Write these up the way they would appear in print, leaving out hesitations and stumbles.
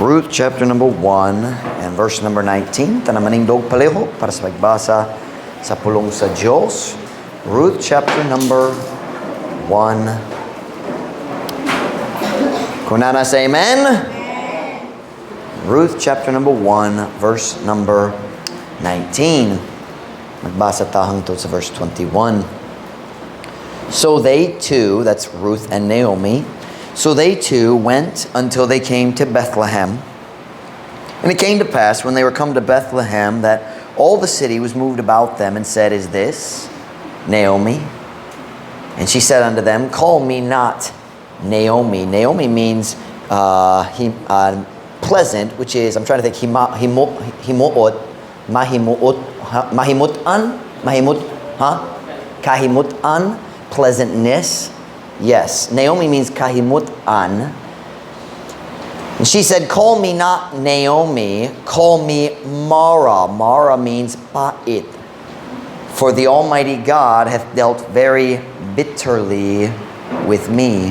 Ruth chapter number 1 and verse number 19. Tanang manindog palihog para sa pagbasa sa pulong sa Diyos. Ruth chapter number 1. Kung naa na, say amen. Ruth chapter number 1, verse number 19. Magbasa ta hangtod sa verse 21. So they two, that's Ruth and Naomi, so they two went until they came to Bethlehem. And it came to pass, when they were come to Bethlehem, that all the city was moved about them and said, "Is this Naomi?" And she said unto them, "Call me not Naomi." Naomi means pleasant, which is, I'm trying to think, hima, himo, himuot, mahimuot, mahimutan, mahimut, huh? Kahimutan, pleasantness. Yes, Naomi means kahimutan. And she said, "Call me not Naomi, call me Mara." Mara means pait. "For the Almighty God hath dealt very bitterly with me.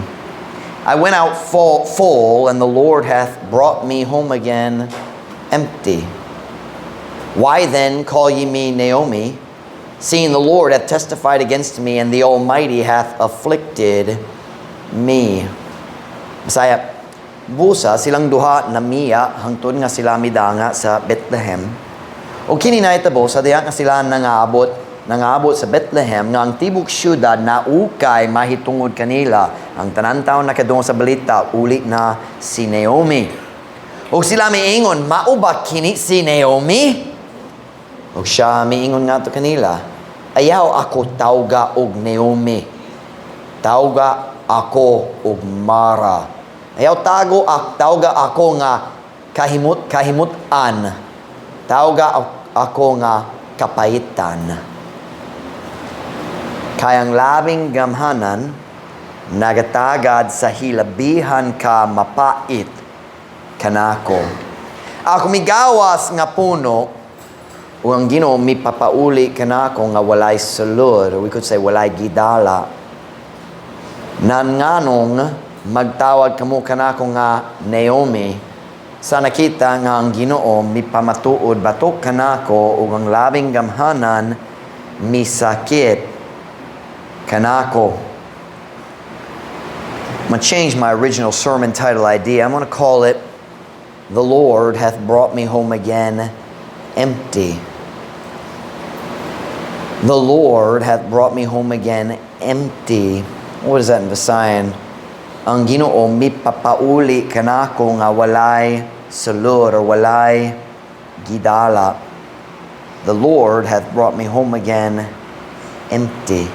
I went out full, and the Lord hath brought me home again empty. Why then call ye me Naomi, seeing the Lord hath testified against me, and the Almighty hath afflicted me?" Bisaya, busa silang duha namiya hangtod nga sila midanga sa Bethlehem. O kini nahitabo sa diha nga sila nangabot sa Bethlehem nga ang tibok syudad naukay mahitungod kanila. Ang tanan tawo nakadungog sa balita, "Uli na si Naomi." O sila miingon, "Mao ba kini si Naomi?" O siya miingon ngadto kanila, "Ayaw ako tawga og Naomi. Tawga ako og Mara. Ayaw tago ak tawga ako nga kahimutan. Tawga ako nga kapahitan. Kay ang labing gamhanan nagatagad sa hilabihan ka mapait kanako. Ako migawas nga puno, ug ang Ginoo mipapauli kanako nga walay sulod," or we could say walay gidala. "Nan nganong magtawag kamo kanako nga Naomi, sa nakita nga ang Ginoo mipamatuod batok kanako ug ang labing gamhanan misakit kanako?" I'm going to change my original sermon title idea. I'm going to call it "The Lord Hath Brought Me Home Again Empty." The Lord hath brought me home again empty. What is that in Visayan? Ang Ginoo mipapauli kanako nga walay sulod or walay gidala. The Lord hath brought me home again empty.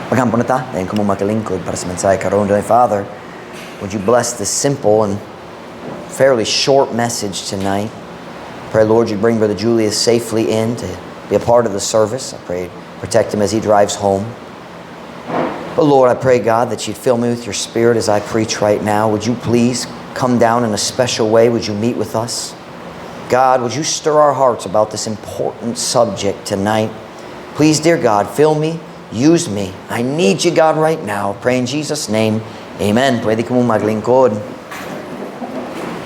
Maghampo na ta. Dayon kamo makalingkod para sa mensahe karon. Dear Father, would you bless this simple and fairly short message tonight? Pray, Lord, you'd bring Brother Julius safely in to be a part of the service. I pray protect him as he drives home. But Lord, I pray, God, that you'd fill me with your Spirit as I preach right now. Would you please come down in a special way? Would you meet with us? God, would you stir our hearts about this important subject tonight? Please, dear God, fill me, use me. I need you, God, right now. Pray in Jesus' name. Amen. Pwede kamo maglingkod.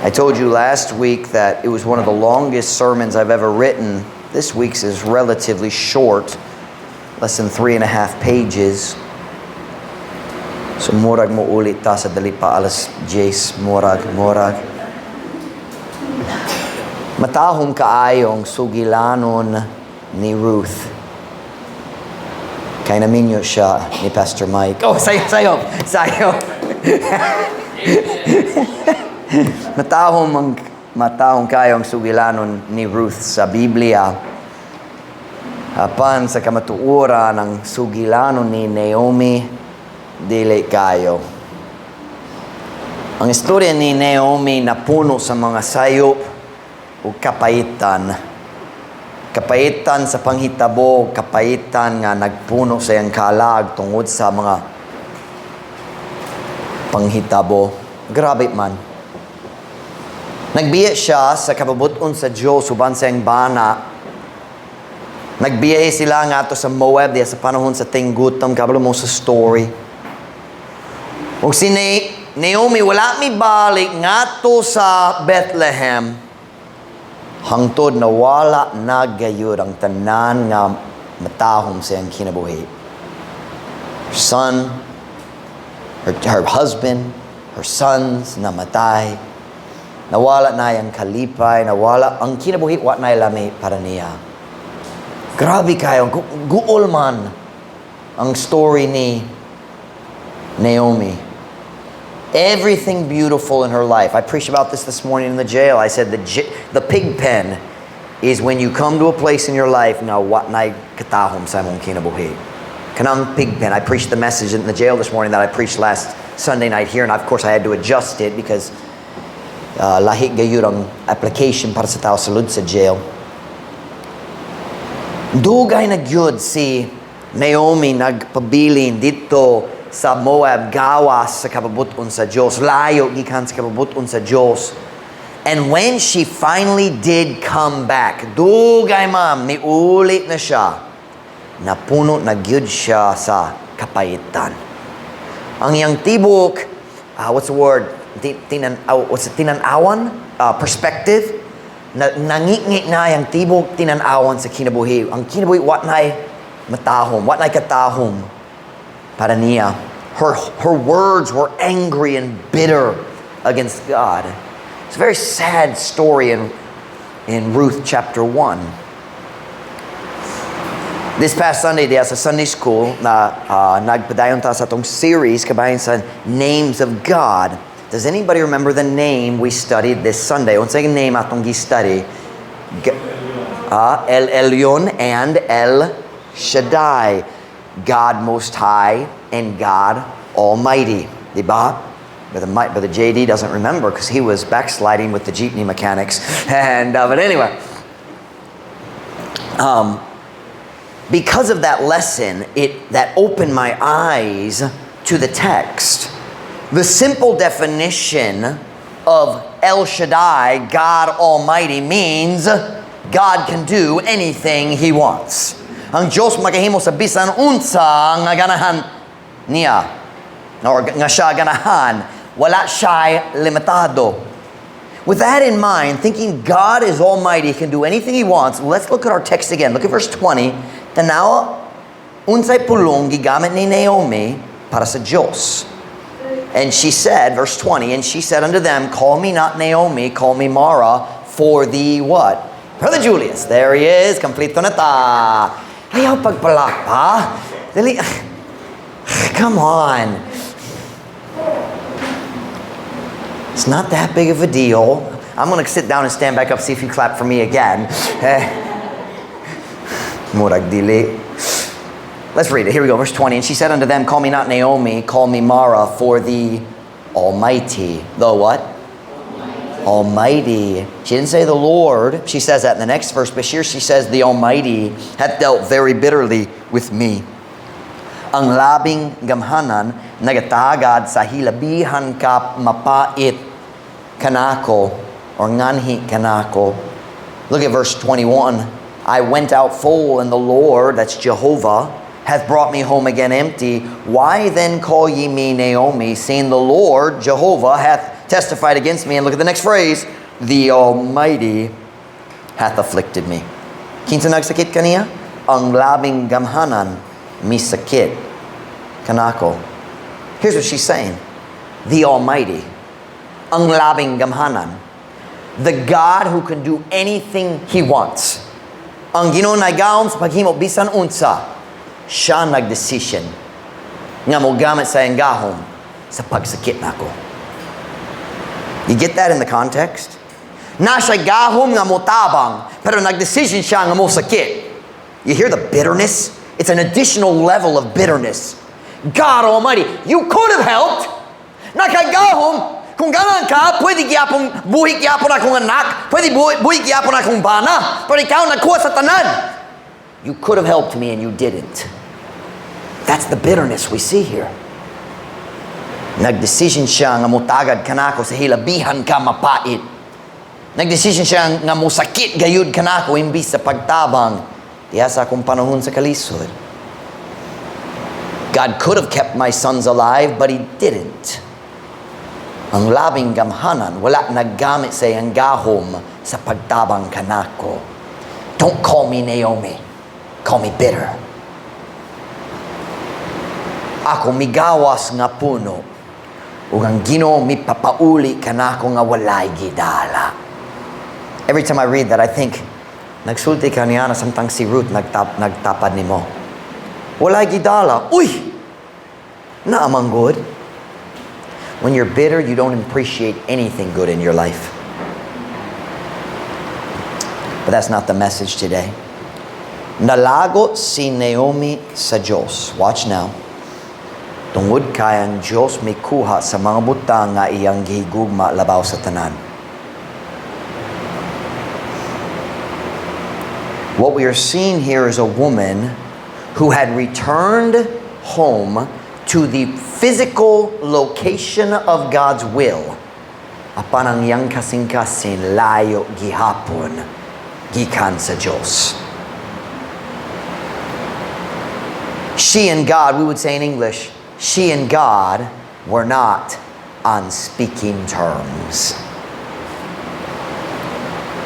I told you last week that it was one of the longest sermons I've ever written. This week's is relatively short, less than 3.5 pages. So murag mo ulit ta sa dali pa alas 10, murag, murag. Matahom kaayong sugilanon ni Ruth. Kay naminyo siya ni Pastor Mike. Oh, sayo, sayo, sayo. Matahom kaayong sugilanon ni Ruth sa Biblia. Apan sa kamatuoran, ang sugilanon ni Naomi dili kayo. Ang istorya ni Naomi napuno sa mga sayop ug kapahitan. Kapahitan sa panghitabo, kapahitan nga nagpuno sa iyang kalag tungod sa mga panghitabo. Grabe man. Nagbiya siya sa kabubut-on sa Diyos uban sa iyang bana. Nagbiyahe sila ngadto sa Moab diya sa panahon sa tinggutom, kabalo mo sa story. Ug si Naomi wala mi balik ngadto sa Bethlehem hangtod nawala na gayud ang tanan nga matahom sa iyang kinabuhi. Her son, her husband, her sons namatay. Nawala na ang kalipay, nawala ang kinabuhi, wa na lami para niya. Grabe kayo, guol man ang story ni Naomi. Everything beautiful in her life. I preached about this morning in the jail. I said the pig pen is when you come to a place in your life nga wa na katahom sa imong kinabuhi. Kanang pig pen. I preached the message in the jail this morning that I preached last Sunday night here, and of course I had to adjust it because lahi gayud ang application para sa tao sa lud sa jail. Dugay na gyud si Naomi nagpabilin didto sa Moab, gawas sa kabubut-on sa Dios, layo gikan sa kabubut-on sa Dios. And when she finally did come back, dugay, ma'am, miuli na siya. Napuno na gyud siya sa kapaitan. Ang iyang tibok, what's the word? What's it? Tinan-awan? Perspective? Na, nangitngit na ang tibok tinan-awan sa kinabuhi. Ang kinabuhi, wa na'y matahom, wa na'y katahom para niya. Her words were angry and bitter against God. It's a very sad story in Ruth chapter 1. This past Sunday, diya sa Sunday school, na nagpadayon ta sa atong series kabahin sa names of God. Does anybody remember the name we studied this Sunday? Unsay name atong gi-study? El Elyon and El Shaddai. God Most High and God Almighty. Diba? But the JD doesn't remember because he was backsliding with the jeepney mechanics. But anyway, because of that lesson, it that opened my eyes to the text. The simple definition of El Shaddai, God Almighty, means God can do anything He wants. Ang Diyos makahimo sa bisan unsa nga ganahan niya or nga siya ganahan, wala siya limitado. With that in mind, thinking God is almighty, can do anything He wants, let's look at our text again. Look at verse 20. Tanawa, unsay pulong gigamit ni Naomi para sa Diyos. And she said, verse 20, "And she said unto them, Call me not Naomi, call me Mara, for the" what? Brother Julius, there he is, kompleto na ta. Ayaw pagpalakpak. Dali. Come on. It's not that big of a deal. I'm going to sit down and stand back up, see if you clap for me again. Eh. Murag dili. Let's read it. Here we go. Verse 20. "And she said unto them, Call me not Naomi, call me Mara, for the Almighty." The what? Almighty. She didn't say the Lord. She says that in the next verse, but here she says, "The Almighty hath dealt very bitterly with me." Ang labing gamhanan nagatagad sa hilabihan ka mapait kanako or nganhi kanako. Look at verse 21. "I went out full, and the Lord," that's Jehovah, "hath brought me home again empty. Why then call ye me Naomi, seeing the Lord, Jehovah, hath testified against me?" And look at the next phrase: "The Almighty hath afflicted me." Kinsa nagsakit kaniya? Ang labing gamhanan misakit kanako. Here's what she's saying. The Almighty, ang labing gamhanan, the God who can do anything He wants. Ang Ginoo nay gahom sa paghimo bisan unsa. Siya nagdesisyon nga mogamit sa iyang gahom sa pagsakit nako. You get that in the context? Na siya gahom nga motabang, pero nagdesisyon siya nga mosakit. You hear the bitterness? It's an additional level of bitterness. God Almighty, you could have helped. Naa kay gahom, kung ganahan ka, pwede gyapon, buhi gyapon akong anak, pwede buhi gyapon akong bana, pero ikaw nagkuha sa tanan. You could have helped me and you didn't. That's the bitterness we see here. Nagdesisyon siya nga mutagad kanako sa hilabihan ka mapait. Nagdesisyon siya nga musakit gayud kanako imbis sa pagtabang diha sa akong panahon sa kalisod. God could have kept my sons alive, but He didn't. Ang Labing Gamhanan wala naggamit sa iyang gahom sa pagtabang kanako. Don't call me Naomi. Call me bitter. Ako migawas nga puno ug ang Ginoo mipapauli kanako nga walay gidala. Every time I read that, I think, nagsulti ka niya na samtang si Ruth nagtapad nimo. Walay gidala. Uy! Naa man gud. When you're bitter, you don't appreciate anything good in your life. But that's not the message today. Nalagot si Naomi sa Diyos. Watch now. Tungod kay ang Diyos mikuha sa mga butang nga iyang gihigugma labaw sa tanan. What we are seeing here is a woman who had returned home to the physical location of God's will. Apan ang iyang kasing-kasing layo gihapon gikan sa Diyos. She and God, we would say in English, she and God were not on speaking terms.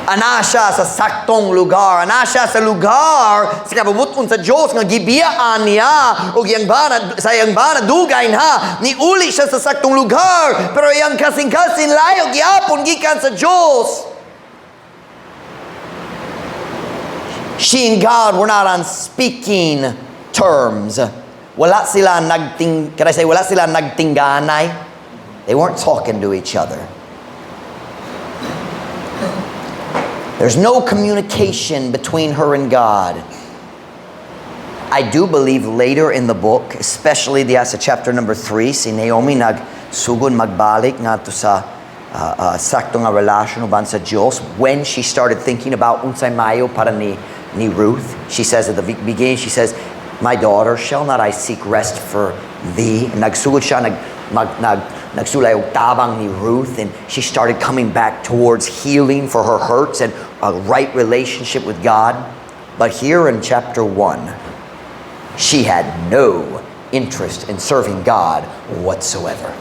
Ana siya sa saktong lugar. Ana siya sa lugar sa kabubut-on sa Diyos nga gibiyaan niya o iyang bana, sa iyang bana dugay na. Niuli siya sa saktong lugar, pero iyang kasing-kasing layo gihapon gikan sa Diyos. She and God were not on speaking terms. Wala sila nagting, can I say, wala sila nagtingganay? They weren't talking to each other. There's no communication between her and God. I do believe later in the book, especially the sa chapter number 3, si Naomi nagsugod magbalik ngadto sa sakto nga relasyon uban sa Diyos when she started thinking about unsay maayo para ni Ruth. She says at the beginning, she says, "My daughter, shall not I seek rest for thee?" Nagsugod siya, nagsulay og tabang ni Ruth, and she started coming back towards healing for her hurts and a right relationship with God. But here in chapter 1, she had no interest in serving God whatsoever.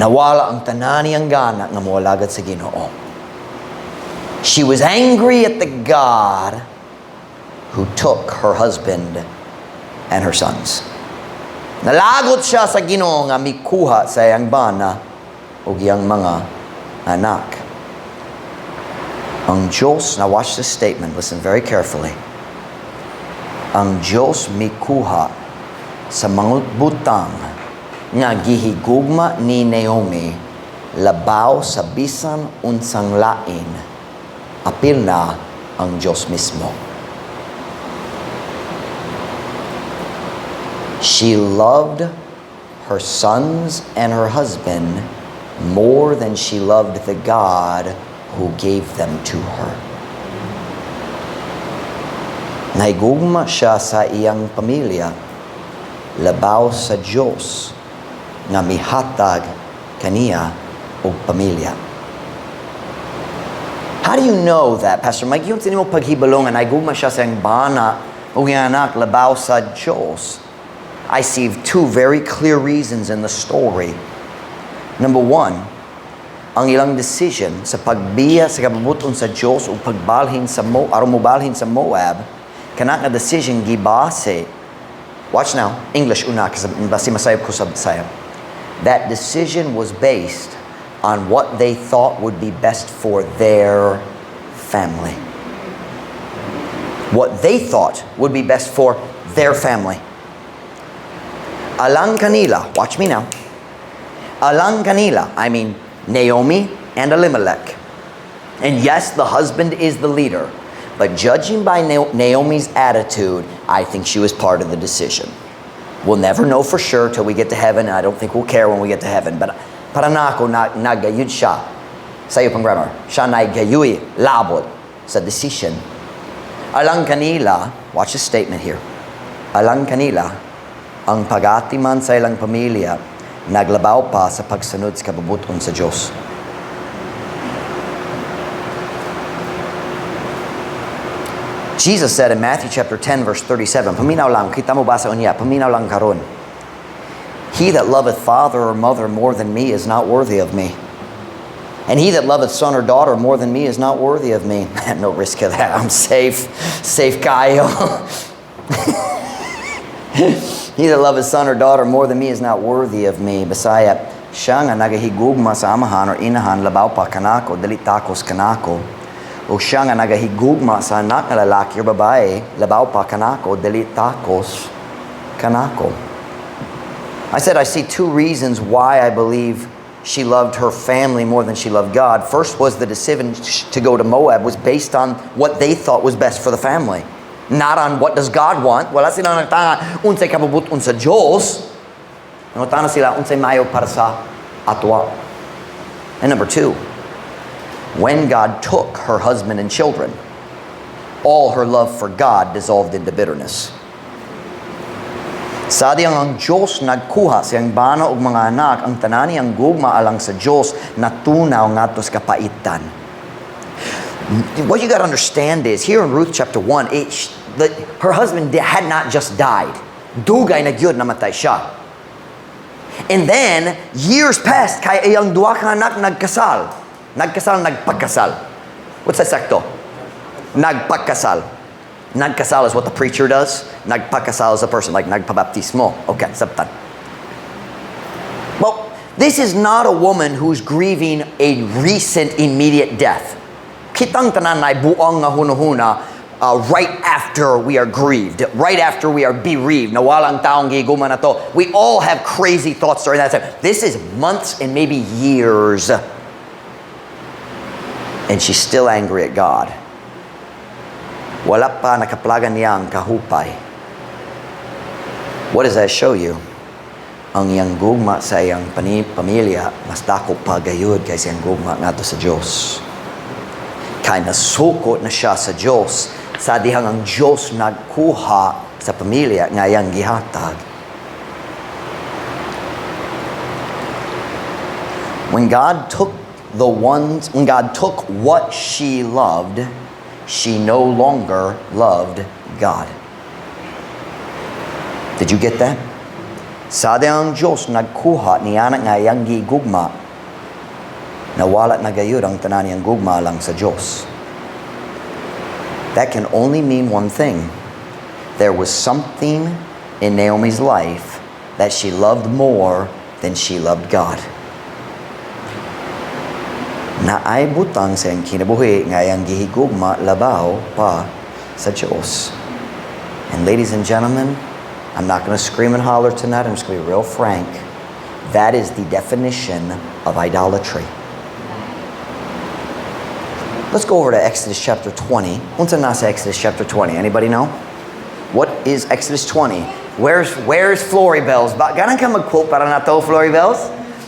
Nawala ang tanan niyang gana nga moalagad sa Ginoo. She was angry at the God who took her husband and her sons. Nalagot siya sa Ginoo nga mikuha sa iyang bana ug iyang mga anak. Ang Diyos, now watch this statement, listen very carefully. Ang Diyos mikuha sa mga butang nga gihigugma ni Naomi labaw sa bisan unsang lain, apil na ang Diyos mismo. She loved her sons and her husband more than she loved the God who gave them to her. Nahigugma siya sa iyang pamilya, labaw sa Diyos nga mihatag kaniya og pamilya. How do you know that, Pastor Mike? Unsa nimo paghibalo nga nahigugma siya sa iyang bana ug iyang anak labaw sa Diyos? I see two very clear reasons in the story. Number one, ang ilang decision sa pagbiya sa kabubut-on sa Diyos o pagbalhin sa Mo, aron mobalhin sa Moab, kana nga decision gibase. Watch now, English una kasi basi masayop ko sa Bisaya. That decision was based on what they thought would be best for their family. What they thought would be best for their family. Alang kanila, watch me now. Alang kanila, I mean Naomi and Elimelech. And yes, the husband is the leader. But judging by Naomi's attitude, I think she was part of the decision. We'll never know for sure till we get to heaven, and I don't think we'll care when we get to heaven. But para nako na nagayud siya sa iyo pang grammar. Siya nagayuy labot sa decision. Alang kanila, watch this statement here. Alang kanila, ang pagatiman sa ilang pamilya, naglabaw pa sa pagsunod sa kabubut-on sa Diyos. Jesus said in Matthew chapter 10, verse 37, paminaw lang, kita mo ba sa unya, paminaw lang karon. He that loveth father or mother more than me is not worthy of me. And he that loveth son or daughter more than me is not worthy of me. No risk of that. I'm safe. Safe kaayo. He that loveth son or daughter more than me is not worthy of me. Bisaya, siya nga nagahigugma sa amahan or inahan labaw pa kanako, dili takos kanako. O siya nga nagahigugma sa anak nga lalaki or babae, labaw pa kanako, dili takos kanako. I said I see two reasons why I believe she loved her family more than she loved God. First was the decision to go to Moab was based on what they thought was best for the family, not on what does God want. Wala sila nangutana unsay kabubut-on sa Diyos. Nangutana sila unsay maayo para sa atoa. And number two, when God took her husband and children, all her love for God dissolved into bitterness. Sa dihang ang Diyos nagkuha sa iyang bana og mga anak, ang tanan niyang gugma alang sa Diyos natunaw ngadto sa kapaitan. What you got to understand is, here in Ruth chapter 1, her husband had not just died. Dugay na gyud namatay siya. And then, years passed, kay iyang duha ka anak nagkasal. Nagkasal, nagpagkasal. What's that sakto? Nagpagkasal. Nagkasal is what the preacher does. Nagpakasal is a person, like nagpabaptismo. Okay, sabtan. Well, this is not a woman who's grieving a recent immediate death. Kitang tanan naay buang nga hunahuna right after we are grieved, right after we are bereaved. Nawala ang taong gihigugma nato. We all have crazy thoughts during that time. This is months and maybe years. And she's still angry at God. Wala pa nakaplagan niya ang kahupay. What does that show you? Ang iyang gugma sa iyang pamilya, mas dako pa gayud kaysa iyang gugma ngadto sa Diyos. Kay nasuko na siya sa Diyos sa dihang ang Diyos nagkuha sa pamilya nga iyang gihatag. When God took what she loved, she no longer loved God. Did you get that? Sa ang Diyos nagkuha niya nga iyang gigugma, nawala na gayud ang tanan niyang gugma lang sa Diyos. That can only mean one thing. There was something in Naomi's life that she loved more than she loved God. Naay butang sa iyang kinabuhi nga iyang gihigugma labaw pa sa Diyos. And ladies and gentlemen, I'm not going to scream and holler tonight. I'm just going to be real frank. That is the definition of idolatry. Let's go over to Exodus chapter 20. Unsa nasa Exodus chapter 20? Anybody know? What is Exodus 20? Where's Flory Bells? Ganahan ka mag-quote para nato, Flory Bells?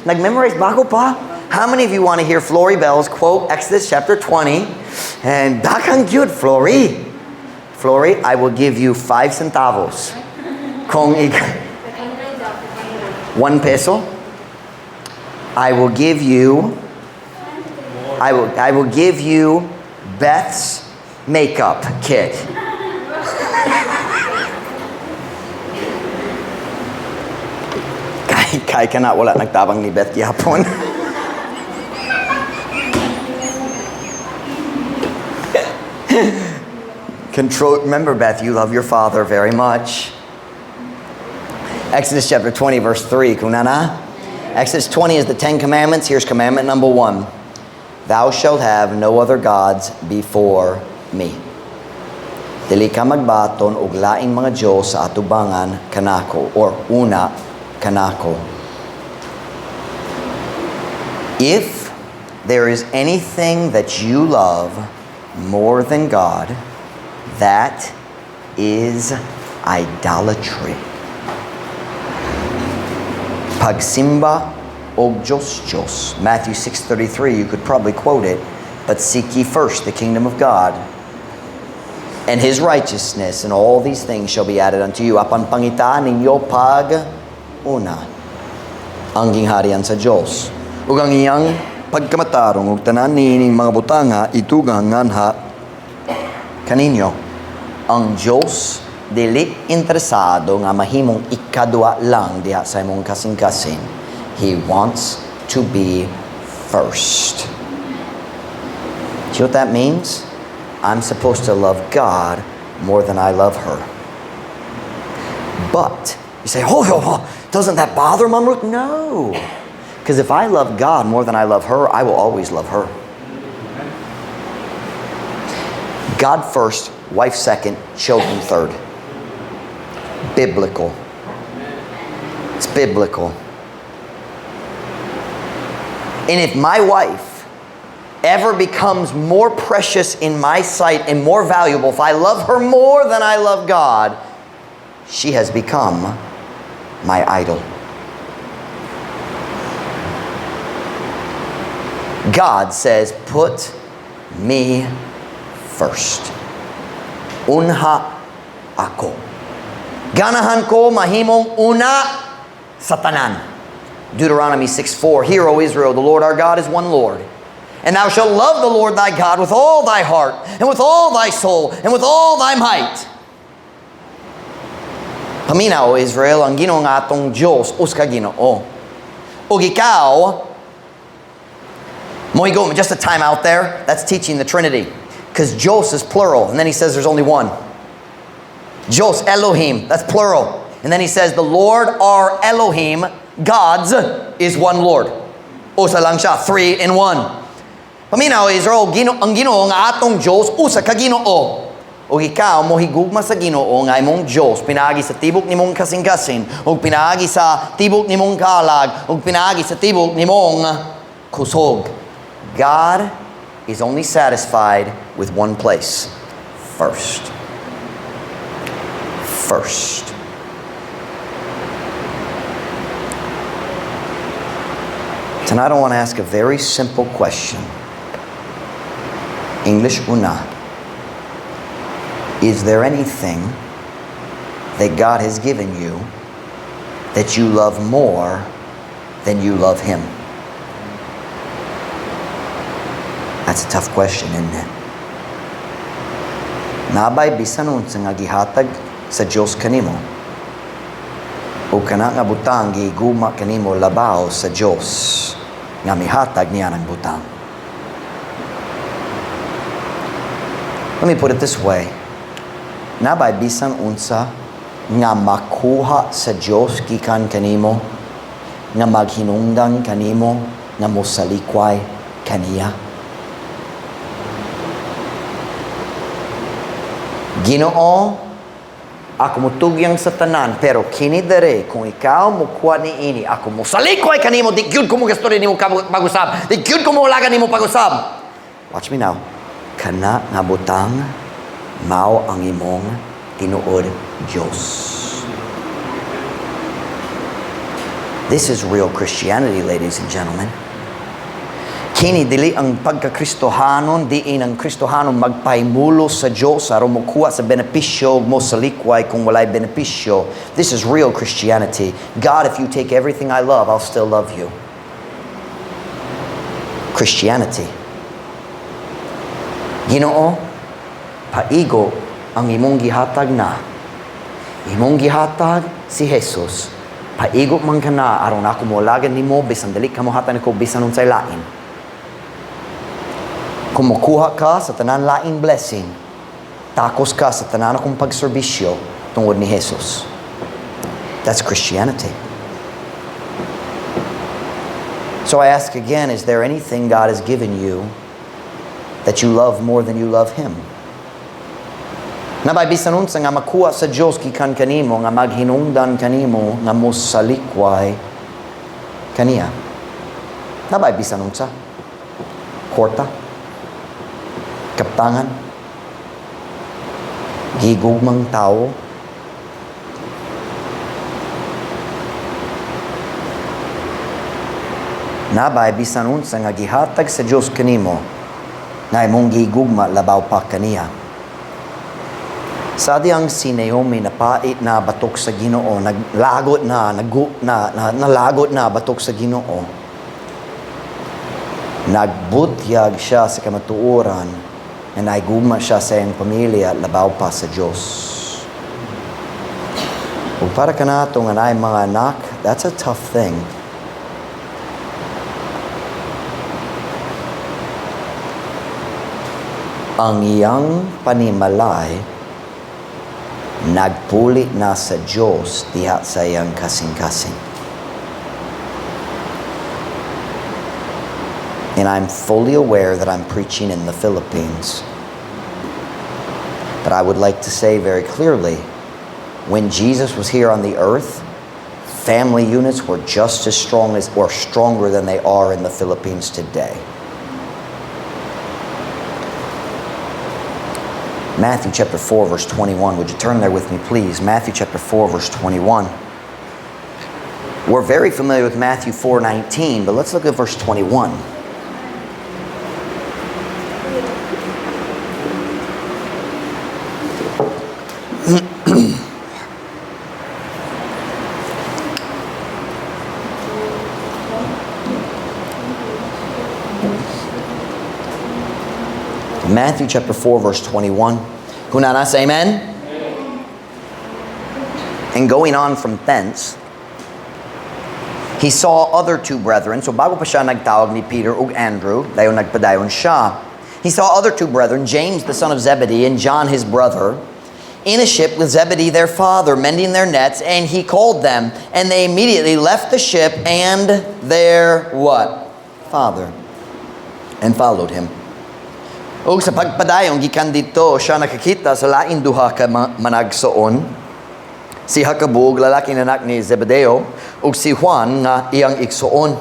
Nag-memorize bago pa? How many of you want to hear Flory Bells quote Exodus chapter 20? And daghang gyud, Flory. Flory, I will give you 5 centavos. Kung 1 peso, I will give you Beth's makeup kit. Kay kana wala nagtabang ni Beth gihapon. Control, remember, Beth, you love your father very much. Exodus chapter 20, verse 3. Kung naa na? Exodus 20 is the Ten Commandments. Here's commandment number 1. Thou shalt have no other gods before me. Dili ka magbaton og laing mga Diyos sa atubangan kanako or una kanako. If there is anything that you love more than God, that is idolatry. Pagsimba og Diyos Diyos. Matthew 6:33, you could probably quote it, but seek ye first the kingdom of God and His righteousness, and all these things shall be added unto you. Apan pangitaa ninyo pag una ang gingharian sa Diyos ug ang iyang pagkamatarong, ug tanan niining mga butanga itugang nganha kaninyo. Ang Diyos Dili interesado nga mahimong ikadua lang diha sa imong kasing-kasing. He wants to be first. Do you know what that means? I'm supposed to love God more than I love her. But you say, Oh, doesn't that bother Mom Ruth?" No. Because if I love God more than I love her, I will always love her. God first, wife second, children third. Biblical. It's biblical. And if my wife ever becomes more precious in my sight and more valuable, if I love her more than I love God, she has become my idol. God says, "Put me first." Unha ako. Ganahan ko mahimong una sa tanan. Deuteronomy 6:4. "Hear, O Israel, the Lord our God is one Lord. And thou shalt love the Lord thy God with all thy heart, and with all thy soul, and with all thy might." Paminaw, O Israel, ang Ginoo nga atong Dios, usa ka Ginoo. Ug ikaw, mohigugma, just a time out there, that's teaching the Trinity. Because Diyos is plural, and then he says there's only one. Diyos, Elohim, that's plural. And then he says, "The Lord our Elohim, God's, is one Lord." Usa lang siya, three in one. Paminaw, Israel, ang Ginoo nga atong Diyos, usa ka Ginoo. Ug ikaw mohigugma sa Ginoo nga imong Dios pinaagi sa tibok nimong kasing-kasing, ug pinaagi sa tibok nimong kalag, ug pinaagi sa tibok nimong kusog. God is only satisfied with one place. First. First. Tonight I want to ask a very simple question. English una. Is there anything that God has given you that you love more than you love Him? That's a tough question, isn't it? Naa bay bisan unsa nga gihatag sa Dios kanimo, o kana nga butang gihigugma kanimo labaw sa Dios nga mihatag niya ng butang? Let me put it this way. Naa bay bisan unsa nga makuha sa Dios gikan kanimo nga maghinungdan kanimo nga mosalikway kaniya? Ginoo, ako mutugyang sa tanan, pero kini dere, kung ikaw mukuha ni ini, ako mosalikway kanimo, di gyud ko mogastorya nimo pag-usab, di gyud ko moalagad nimo pag-usab. Watch me now. Kana nga butang mao ang imong tinuod Dios. This is real Christianity, ladies and gentlemen. Kini dili ang pagkakristohanon, diin ang Kristohanon magpahimulos sa Dios aron mokuha sa benepisyo ug mosalikway kung walay benepisyo. This is real Christianity. God, if you take everything I love, I'll still love you. Christianity. Ginoo, paigo ang imong gihatag na. Imong gihatag si Jesus. Paigo man ka na aron ako moalagad nimo bisan dili ka mohatag nako bisan unsay lain. Kung mokuha ka sa tanan laing blessing, takos ka sa tanan akong pagserbisyo tungod ni Jesus. That's Christianity. So I ask again, is there anything God has given you that you love more than you love Him? Naa bay bisan unsa nga makuha sa Dios gikan kanimo nga maghinungdan kanimo nga mosalikway kaniya? Naa bay bisan unsa? Kwarta? Kaptangan? Gigugmang tao? Naa bay bisan unsa nga gihatag sa Dios kanimo nga imong gigugma labaw pa kaniya? Sa diyang si Naomi napait na batok sa Ginoo, naglagot na, nagu, na, na, nalagot na batok sa Ginoo. Nagbutyag siya sa kamatuoran na naigugma siya sa iyang pamilya labaw pa sa Diyos. Ug para kanato nga naay mga anak, that's a tough thing. Ang iyang panimalay nagpuli na sa Diyos diha sa iyang kasing-kasing. And I'm fully aware that I'm preaching in the Philippines. But I would like to say very clearly, when Jesus was here on the earth, family units were just as strong as or stronger than they are in the Philippines today. Matthew chapter 4, verse 21. Would you turn there with me, please? Matthew chapter 4, verse 21. We're very familiar with Matthew 4:19, but let's look at verse 21. Matthew chapter 4, verse 21. Kung naa na, say amen. And going on from thence, he saw other two brethren. So bago pa siya nagtawag ni Peter ug Andrew, dayon nagpadayon siya. He saw other two brethren, James the son of Zebedee and John his brother, in a ship with Zebedee their father, mending their nets, and he called them, and they immediately left the ship and their what? Father, and followed him. Ug sa pagpadayon gikan didto siya nakakita sa laing duha ka managsuon, si Jacobo, lalaking anak ni Zebedeo, ug si Juan nga iyang igsuon.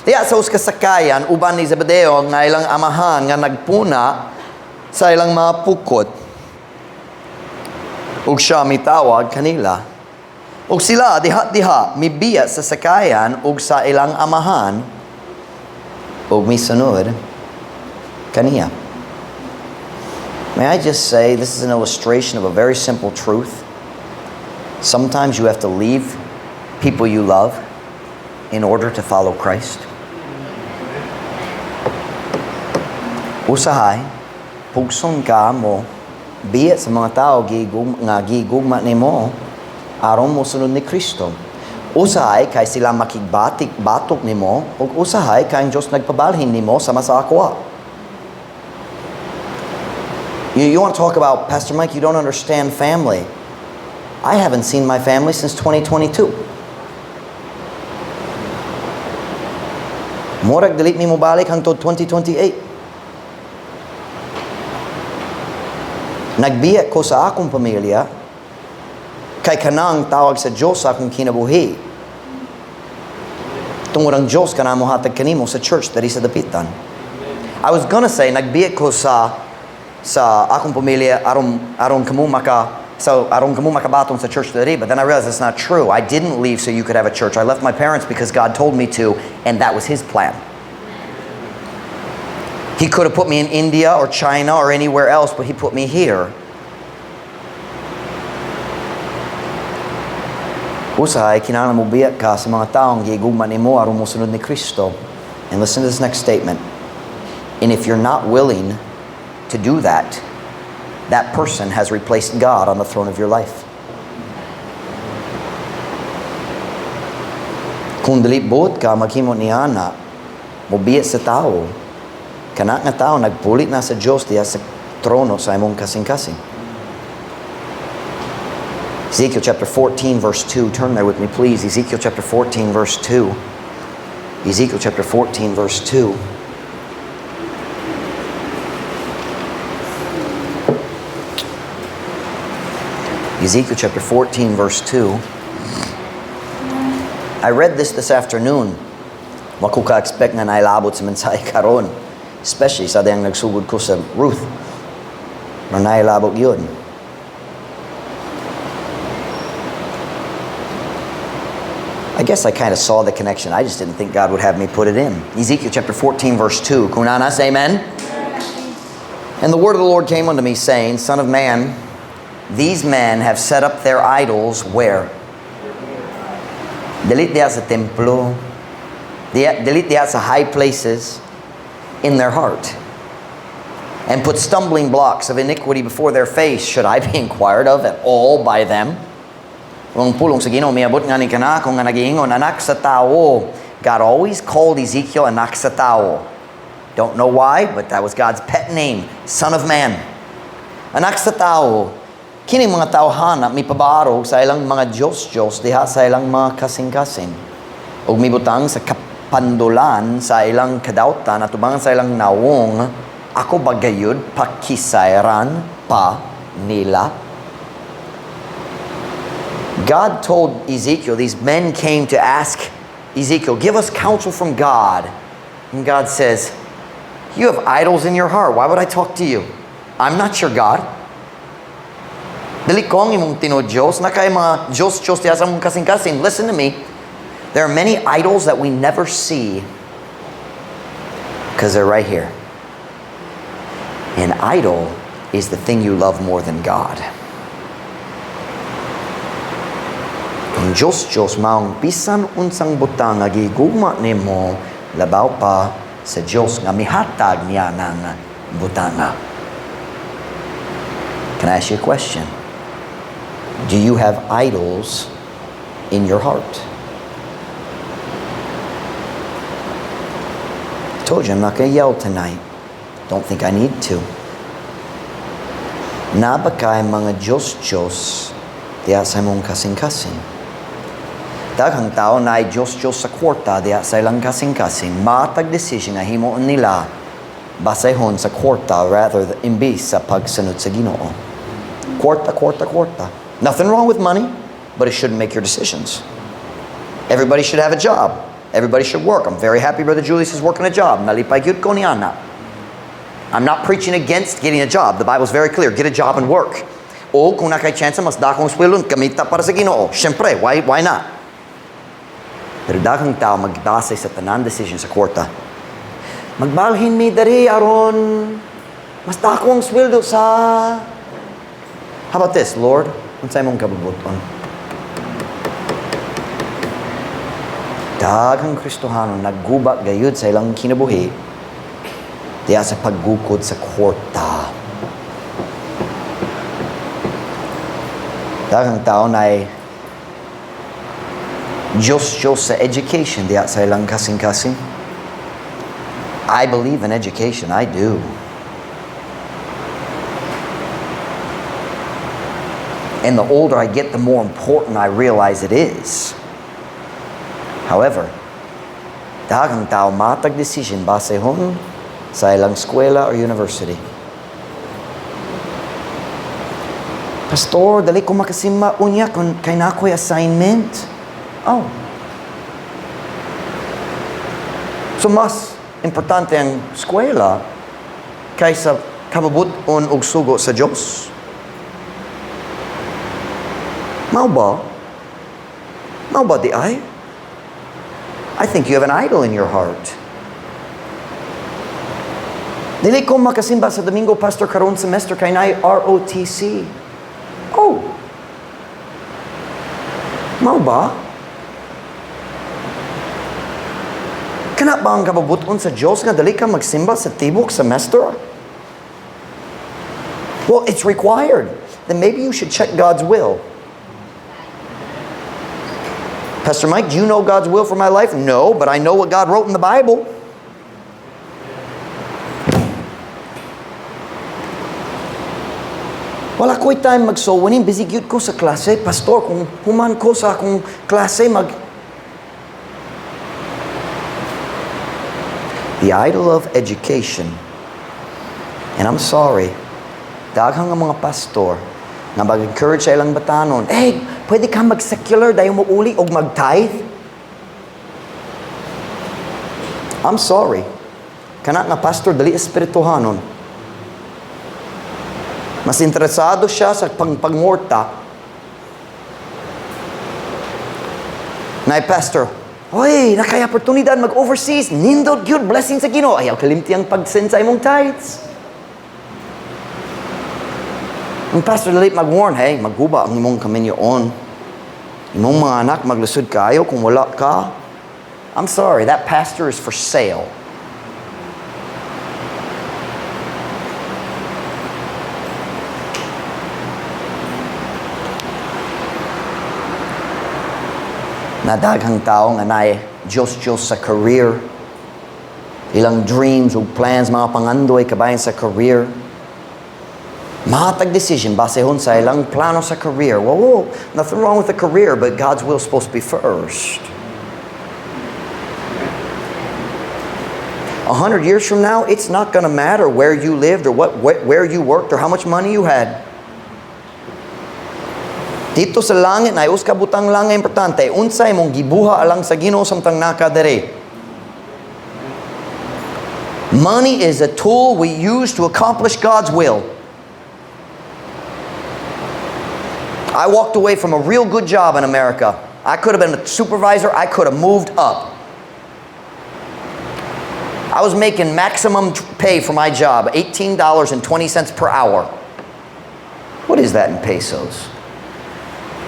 Diha sa usa ka sakayan uban ni Zebedeo nga ilang amahan nga nagpuna sa ilang mga pukot. Ug siya mitawag kanila. Ug sila diha-diha mibiya sa sakayan ug sa ilang amahan ug misunod kaniya. May I just say, this is an illustration of a very simple truth. Sometimes you have to leave people you love in order to follow Christ. Usahay, pugson ka mo, biya sa mga tao nga gigugma nimo aron mo sunod ni Kristo. Usahay kay sila makigbatik batok nimo ug usahay kay ang Dios nagpabalhin nimo sama sa akoa. You want to talk about, "Pastor Mike, you don't understand family." I haven't seen my family since 2022. Murag dili mi mobalik hangtod 2028. Nagbiya ko sa akong pamilya kay kanang tawag sa Diyos sa akong kinabuhi. Tungod ang Diyos kana mohatag kanimo sa church diri sa Dapitan. I was gonna say nagbiya ko sa akong pamilya aron kamo makabaton sa church diri, but then I realized that's not true. I didn't leave so you could have a church. I left my parents because God told me to, and that was His plan. He could have put me in India or China or anywhere else, but He put me here. Usahay, kinahanglan mo biya ka sa mga taong gigugma nimo aron mosunod ni Kristo. And listen to this next statement. And if you're not willing to do that, that person has replaced God on the throne of your life. Kung dili buot ka maghimo niana, mobiya sa tao, kana nga tao nagpuli na sa Dios diha sa trono sa imong kasing-kasing. Ezekiel chapter 14, verse 2. Turn there with me, please. Ezekiel chapter 14, verse 2. Ezekiel chapter 14, verse 2. Ezekiel chapter 14, verse 2. I read this afternoon. Wa ko ka-expect nga nailabot sa mensahe karon. Especially sa dayang nagsugod ko sa Ruth. Pero nailabot yun. I guess I kind of saw the connection. I just didn't think God would have me put it in. Ezekiel chapter 14, verse 2. Kung naa na, say amen. And the word of the Lord came unto me, saying, "Son of man, these men have set up their idols" where? Dili diha sa templo. Dili diha sa high places, in their heart. "And put stumbling blocks of iniquity before their face. Should I be inquired of at all by them?" Ang pulong sa Ginoo miabot nga ni kanako nga nagiingon, "Anak sa tawo." God always called Ezekiel anak sa tawo. Don't know why, but that was God's pet name, Son of Man. "Anak sa tawo, kini mga tawhana mipabarog sa ilang mga Diyos-Diyos diha sa ilang mga kasing-kasing. Ug mibutang sa kapandulan sa ilang kadawtan atubangan sa ilang nawong, ako ba gayud pakisayran pa nila?" God told Ezekiel, these men came to ask Ezekiel, "Give us counsel from God." And God says, "You have idols in your heart. Why would I talk to you? I'm not your God. Dili ko ang imong tinuod Diyos. Naa kay mga Diyos-Diyos diha sa imong kasing-kasing." Listen to me. There are many idols that we never see because they're right here. An idol is the thing you love more than God. Ang Diyos-Diyos maong bisan unsang butang nga gigugma nimo labaw pa sa Diyos nga mihatag niya ng butanga. Can I ask you a question? Do you have idols in your heart? I told you I'm not going to yell tonight. Don't think I need to. Naa ba kay mga Diyos-Diyos diha sa imong kasing-kasing? Daghang tao naay Diyos-Diyos sa kwarta diha sa ilang kasing-kasing. Matag decision nga himuon nila basehon sa kwarta rather than imbis sa pagsunod sa Ginoo. Kwarta, kwarta, kwarta. Nothing wrong with money, but it shouldn't make your decisions. Everybody should have a job. Everybody should work. I'm very happy Brother Julius is working a job. Nalipay gyud ko niana. I'm not preaching against getting a job. The Bible's very clear. Get a job and work. O kung naa kay chance, mas dakong sweldo, gamita para sa Ginoo. Siyempre, why not? Pero daghang tao magbase sa tanan decision sa kwarta. Magbalhin mi diri aron mas dako ang sweldo sa. How about this, "Lord, unsay imong kabubuton?" Daghang Kristohano nagguba gayud sa ilang kinabuhi diha sa paggukod sa kwarta. Daghang tao na Diyos-Diyos sa education diha sa ilang kasing-kasing. I believe in education, I do. And the older I get, the more important I realize it is. However, daghang tao matag decision basehon sa ilang eskwela or university. "Pastor, dili ko makasimba unya kung kay naa ko'y assignment." Oh. So mas importante ang eskwela kaysa kabubuton og sugo sa Diyos. Mao ba? Mao ba diay? I think you have an idol in your heart. "Dili ko makasimba sa Domingo, Pastor, karon semester kay naay ROTC." Oh. Mao ba? Kana ba ang kabubuton sa Diyos nga dili ka magsimba sa tibok semester? "Well, it's required." Then maybe you should check God's will. "Pastor Mike, do you know God's will for my life?" No, but I know what God wrote in the Bible. "Wala ko'y time mag-soul winning. Busy gyud ko sa klase. Pastor, kung human ko sa akong klase, mag." The idol of education. And I'm sorry, daghang ang mga pastor nga mag-encourage sa ilang batanon, "Hey, pwede ka mag-secular dayon mo uli og mag-tithe." I'm sorry. Kana nga pastor dili espirituhanon. Mas interesado siya sa pangpangorta. Nay pastor, "Hoy, naa kay oportunidad mag-overseas, nindot gyud, blessing sa Ginoo. Ayaw kalimti ang pag-send sa imong tithes." Ang pastor dili mag-warn, "Hey, magguba ang imong kaminyoon. Imong mga anak maglusod kayo kung wala ka." I'm sorry, that pastor is for sale. Na daghang tao nga naay Diyos-Diyos sa career. Ilang dreams ug plans, mga pangandoy kabahin sa career. Mahatag decision basehon sa ilang plano sa career. Well, whoa, nothing wrong with the career, but God's will is supposed to be first. 100 years from now, it's not going to matter where you lived or where you worked or how much money you had. Didto sa langit naay usa ka butang lang nga importante, unsa imong gibuhat alang sa Ginoo samtang naa ka diri. Money is a tool we use to accomplish God's will. I walked away from a real good job in America. I could have been a supervisor. I could have moved up. I was making maximum pay for my job, $18.20 per hour. What is that in pesos?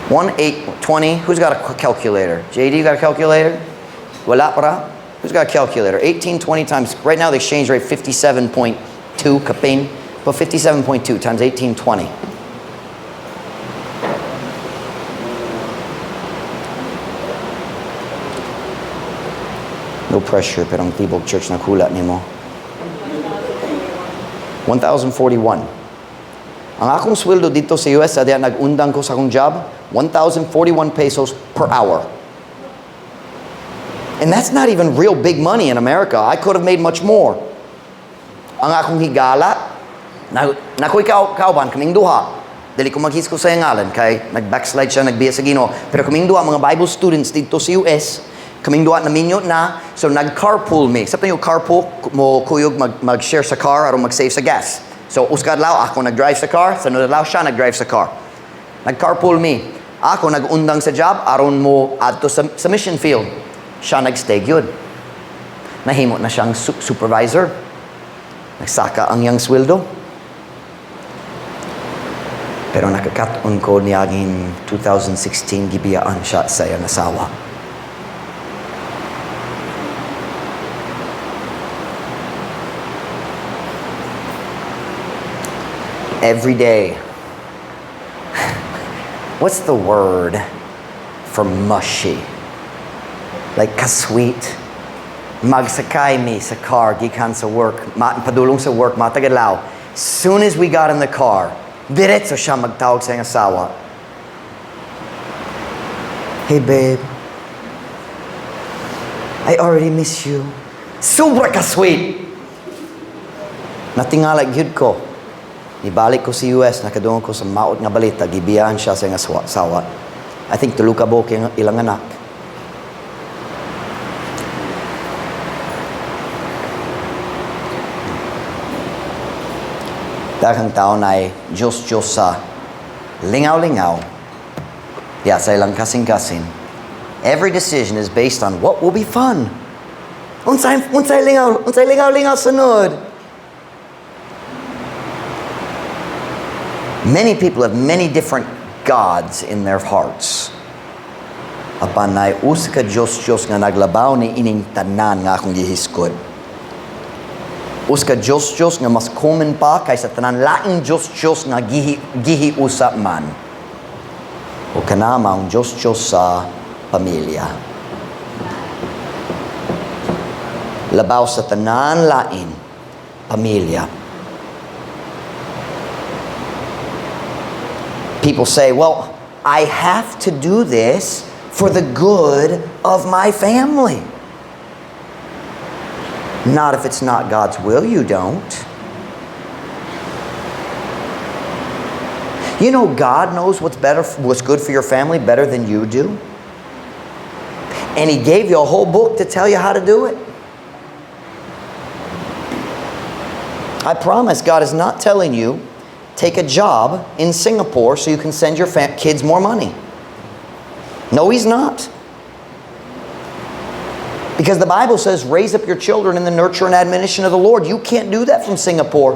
1 8 20. Who's got a calculator? JD, you got a calculator? Wala para? Who's got a calculator? 1820 times, right now the exchange rate 57.2 kapin, but 57.2 times 1820. No pressure, pero ang tibok church naghula nimo. 1,041. Ang akong sweldo didto sa US, sa nag-undang ko sa akong job, 1,041 pesos per hour. And that's not even real big money in America. I could have made much more. Ang akong higala, na ako'y kauban, kaming duha. Dili ko maghisgot sa iyang ngalan, kay nag-backslide siya, nagbiya sa Ginoo. Pero kaming duha, mga Bible students didto sa US, kaming duha naminyo na, so nag-carpool mi. Sa yung carpool, mo kuyog mag-share sa car aron mag-save sa gas. So usa ka adlaw, ako nag-drive sa car, sa adlaw siya nag-drive sa car. Nag-carpool mi. Ako nag-undang sa job aron mo adto sa mission field. Siya nag-stay gyud. Nahimo na siyang supervisor. Nagsaka ang iyang sweldo. Pero nakakat-on ko niaging 2016, gibiyaan siya sa iyang asawa. Every day. What's the word for mushy? Like ka-sweet. Magsakay mi sa car gikan sa work, padulong sa work, matag adlaw. Soon as we got in the car, diretso siya magtawag sa iyang asawa. "Hey babe, I already miss you." Sobra ka-sweet! Natingala gyud ko. Ibalik ko sa US, nakadungog ko sa maot nga balita, gibiyaan siya sa iyang asawa. I think tulo ka buok ilang anak. Daghang tao naay Diyos-Diyos sa lingaw-lingaw. Yeah, sa ilang kasing-kasing. Every decision is based on what will be fun. Unsay lingaw-lingaw sunod. Many people have many different gods in their hearts. Apan naay usa ka Diyos-Diyos nga naglabaw ni ining tanan nga akong gihisgot. Usa ka Diyos-Diyos nga mas common pa kaysa tanan laing Diyos-Diyos nga gihiusa man. O kana maong Diyos-Diyos sa pamilya. Labaw sa tanan lain, pamilya. People say, "Well, I have to do this for the good of my family." Not if it's not God's will, you don't. You know, God knows what's better, what's good for your family better than you do. And He gave you a whole book to tell you how to do it. I promise God is not telling you take a job in Singapore so you can send your kids more money. No, He's not. Because the Bible says, "Raise up your children in the nurture and admonition of the Lord." You can't do that from Singapore.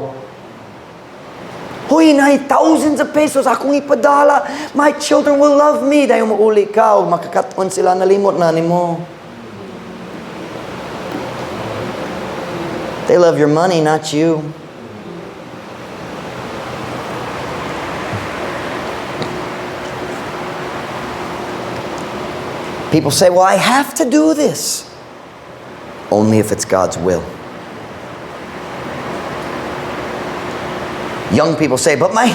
"Huy, naay thousands of pesos akong ipadala. My children will love me." Dayon muuli ka, o makakat-on sila, nalimot na nimo. They love your money, not you. People say, "Well, I have to do this." Only if it's God's will. Young people say, "But my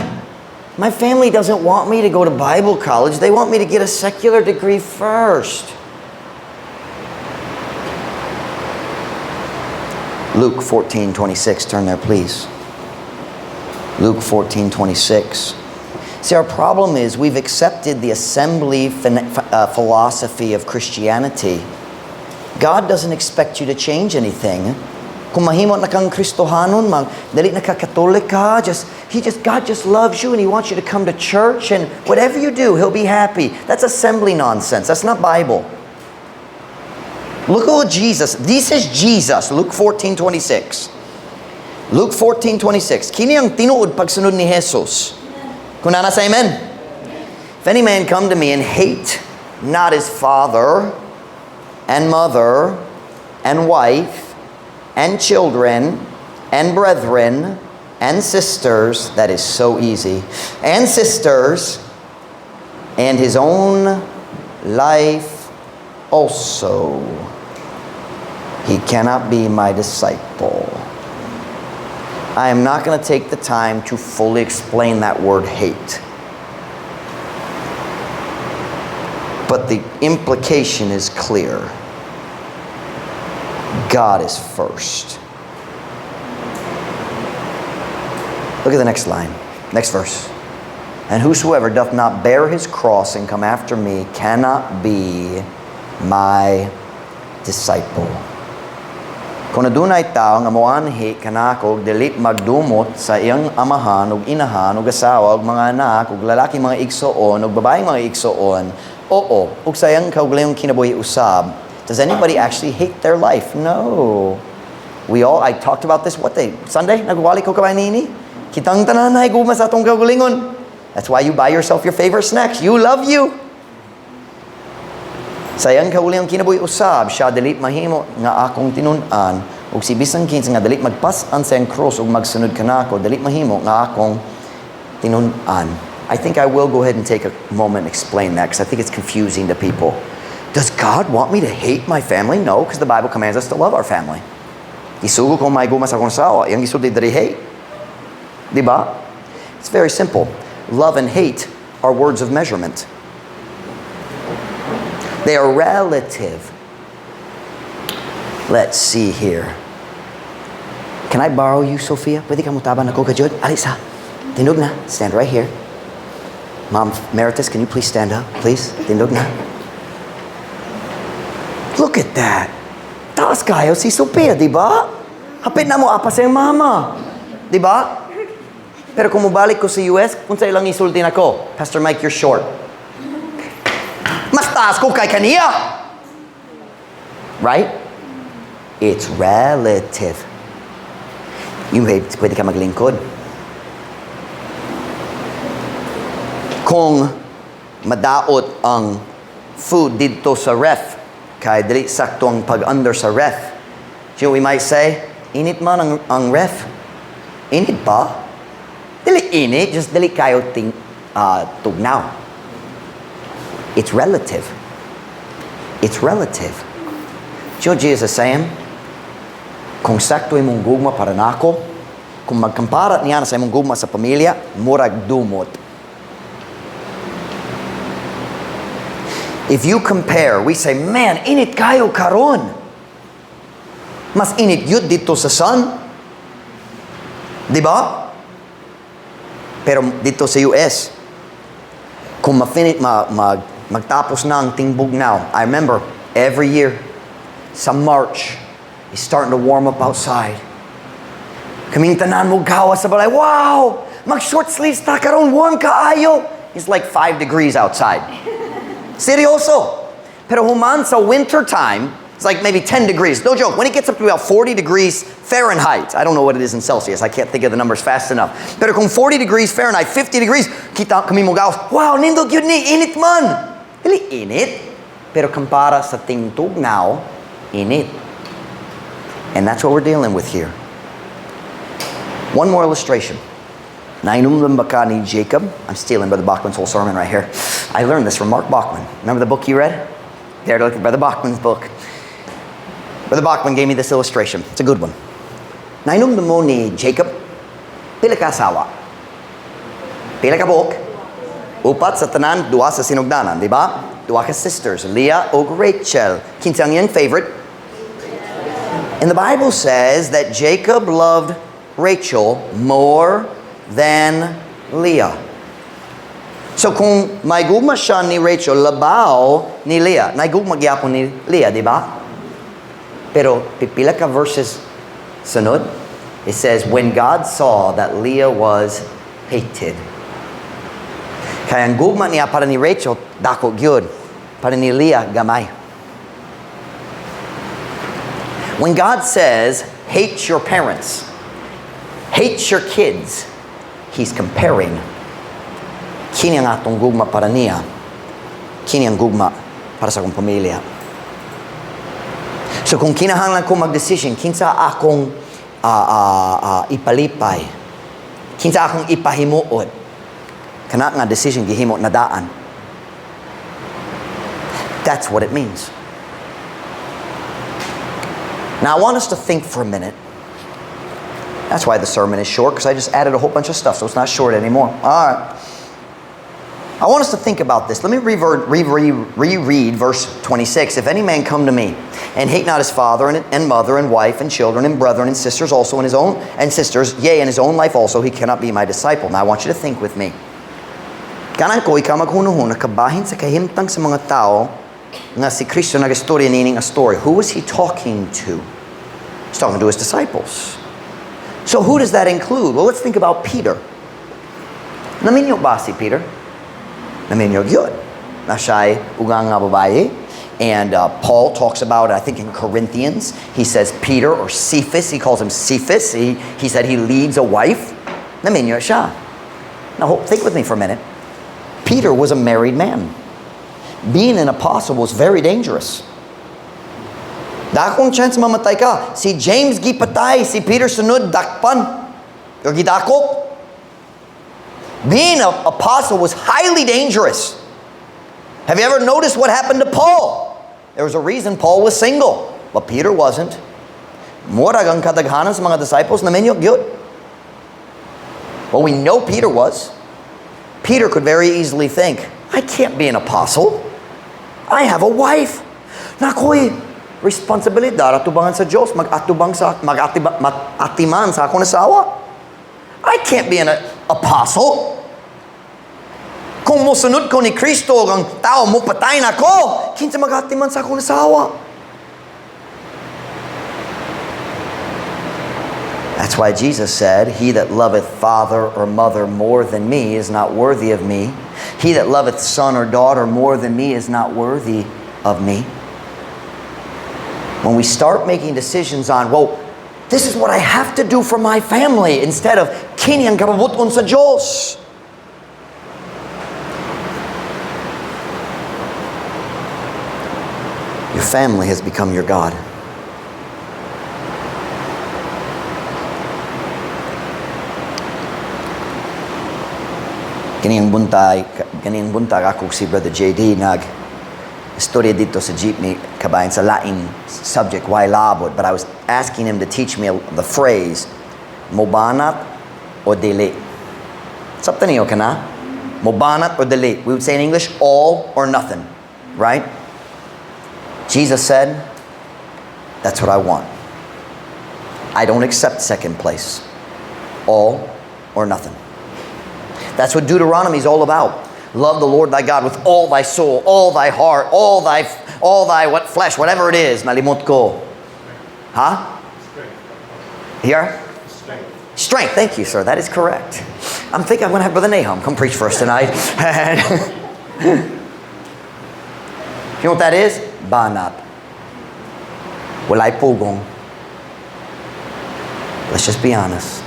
family doesn't want me to go to Bible college. They want me to get a secular degree first." Luke 14:26. Turn there, please. Luke 14:26. See, our problem is we've accepted the assembly philosophy of Christianity. God doesn't expect you to change anything. Kung mahimo na kang Kristohanon, mag, dali na ka Katolika, just, he just, God just loves you and He wants you to come to church, and whatever you do, He'll be happy. That's assembly nonsense. That's not Bible. Look at what Jesus, this is Jesus, Luke 14:26. Luke 14:26. Kini ang tinuod pagsunod ni Jesus. Kung naa say amen. If any man come to me and hate not his father and mother and wife and children and brethren and sisters, that is so easy, and sisters, and his own life also, he cannot be my disciple. I am not going to take the time to fully explain that word "hate." But the implication is clear. God is first. Look at the next line, next verse. And whosoever doth not bear his cross and come after me cannot be my disciple. Kung adunay tao nga moanhi kanako ug dili magdumot sa iyang amahan ug inahan ug asawa ug mga anak ug lalaki mga igsoon ug babaeng mga igsoon, oo, ug sa iyang kaugalingong kinabuhi usab. Does anybody actually hate their life? No. We all, I talked about this, what day? Sunday? Nagwali ko kabay nini? Kitang tanan ay gugma sa atong kaugalingon. That's why you buy yourself your favorite snacks. You love you. Sa iyang kaugalingong kinabuhi usab, siya dili mahimo nga akong tinun-an, ug si bisan kinsa nga dili magpas-an sa iyang cross ug magsunod kanako, dili mahimo nga akong tinun-an. I think I will go ahead and take a moment and explain that because I think it's confusing to people. Does God want me to hate my family? No, because the Bible commands us to love our family. Isugo ko may gugma sa akong asawa, iyang gisulti diri hate. Di ba? It's very simple. Love and hate are words of measurement. They are relative. Let's see here. Can I borrow you, Sophia? Pwede ka motabang nako ka, jud? Alisa. Tindog na. Stand right here. Mom Meritus, can you please stand up, please? Tindog na. Look at that. Taas kaayo si Sophia, di ba? Hapit na moapas sa iyang mama. Di ba? Pero kung mobalik ko sa US, kung unsa ilang isulti nako, "Pastor Mike, you're short." Mas taas ko kay kaniya. Right? It's relative. You may, pwede ka maglingkod. Kung madaot ang food didto sa ref, kay dili sakto ang pag-under sa ref. Do you know what we might say? "Init man ang ref." Init ba? Dili init, just dili kaayo ting, tugnaw. It's relative. It's relative. Do you know what Jesus is saying? Kung sakto imong gugma para nako, kung magkampara niya na sa imong gugma sa pamilya, murag dumot. If you compare, we say, "Man, init kaayo karon." Mas init jud didto sa sun. Di ba? Pero didto sa US, kung ma-finish, magtapos na ang tingbugnaw, I remember every year, sa March, it's starting to warm up outside. Kaming tanan mogawas sa balay, "Wow! Mag-short sleeves ta karon, warm kaayo." It's like 5 degrees outside. Seryoso. Pero human sa winter time, it's like maybe 10 degrees. No joke. When it gets up to about 40 degrees Fahrenheit, I don't know what it is in Celsius. I can't think of the numbers fast enough. Pero kung 40 degrees Fahrenheit, 50 degrees, kita kami mogawas, "Wow, nindot jud ni, init man." Dili init. Pero kampara sa tingtugnaw, init. And that's what we're dealing with here. One more illustration. Nainumdum ba ka ni Jacob? I'm stealing Brother Bachman's whole sermon right here. I learned this from Mark Bachman. Remember the book you read? There to look at Brother Bachman's book. Brother Bachman gave me this illustration. It's a good one. Nahinumdom mo ni Jacob, pila ka asawa? Pila ka buok? Upat sa tanan, duha sa sinugdanan, di ba? Duha ka sisters, Leah ug Rachel. Kinsa ang iyang favorite? And the Bible says that Jacob loved Rachel more than Leah. So kung may gugma siya ni Rachel, labaw ni Leah. Naigugma gyapon ni Leah, di ba? Pero pipila ka verses sunod, it says, when God saw that Leah was hated. Kaya ang gugma niya para ni Rachel, dako gyud. Para ni Leah, gamay. When God says, hate your parents, hate your kids, He's comparing. Kini ang atong gugma para niya. Kini ang gugma para sa akong pamilya. So kung kinahanglan ko mag-decision, kinsa akong ipalipay, kinsa akong ipahimuot, kana nga decision gihimo na daan. That's what it means. Now I want us to think for a minute. That's why the sermon is short, because I just added a whole bunch of stuff, so it's not short anymore. All right. I want us to think about this. Let me reread verse 26. If any man come to me and hate not his father and mother and wife and children and brethren and sisters also and his own and sisters, yea, and his own life also, he cannot be my disciple. Now I want you to think with me. Kanang ko, ikaw maghunuhuna, kabahin sa kahimtang sa mga tao nga si Kristo nagistorya nining a story. Who was he talking to? He's talking to his disciples. So who does that include? Well, let's think about Peter. Naminyo ba si Peter? Naminyo gyud. Na siya'y ugang nga babae. And Paul talks about, I think in Corinthians, he says Peter or Cephas, he calls him Cephas. He said he leads a wife. Naminyo siya. Now, think with me for a minute. Peter was a married man. Being an apostle was very dangerous. Dakong chance mamatay ka. Si James gipatay, si Peter sunod dakpan. O gidakop. Being an apostle was highly dangerous. Have you ever noticed what happened to Paul? There was a reason Paul was single, but Peter wasn't. Murag ang kadaghanan sa mga disciples naminyo gyud. Well, we know Peter was. Peter could very easily think, I can't be an apostle. I have a wife. Nakoy, responsibilidad atubangan sa Diyos, mag-atubang sa, mag-atiman sa akong asawa. I can't be an apostle. Kung mosunod ko ni Kristo, ang tao mo patay na ko, kinsa mag-atiman sa akong asawa? That's why Jesus said, he that loveth father or mother more than me is not worthy of me. He that loveth son or daughter more than me is not worthy of me. When we start making decisions on, well, this is what I have to do for my family, instead of kini ang kabubuton sa Diyos. Your family has become your God. Kining buntag ako si Brother JD nag istorya dito sa jeepney kabahin sa laing subject, why labot, but I was asking him to teach me the phrase mobanat o dili. Sabta niyo ka na? Mobanat o dili. We would say in English, all or nothing, right? Jesus said, that's what I want. I don't accept second place. All or nothing. That's what Deuteronomy is all about. Love the Lord thy God with all thy soul, all thy heart, all thy what flesh, whatever it is. Nalimot ko. Huh? Strength. Here? Strength. Strength. Thank you, sir. That is correct. I'm thinking I'm going to have Brother Nahum come preach for us tonight. You know what that is? Banat. Walay pugong. Let's just be honest.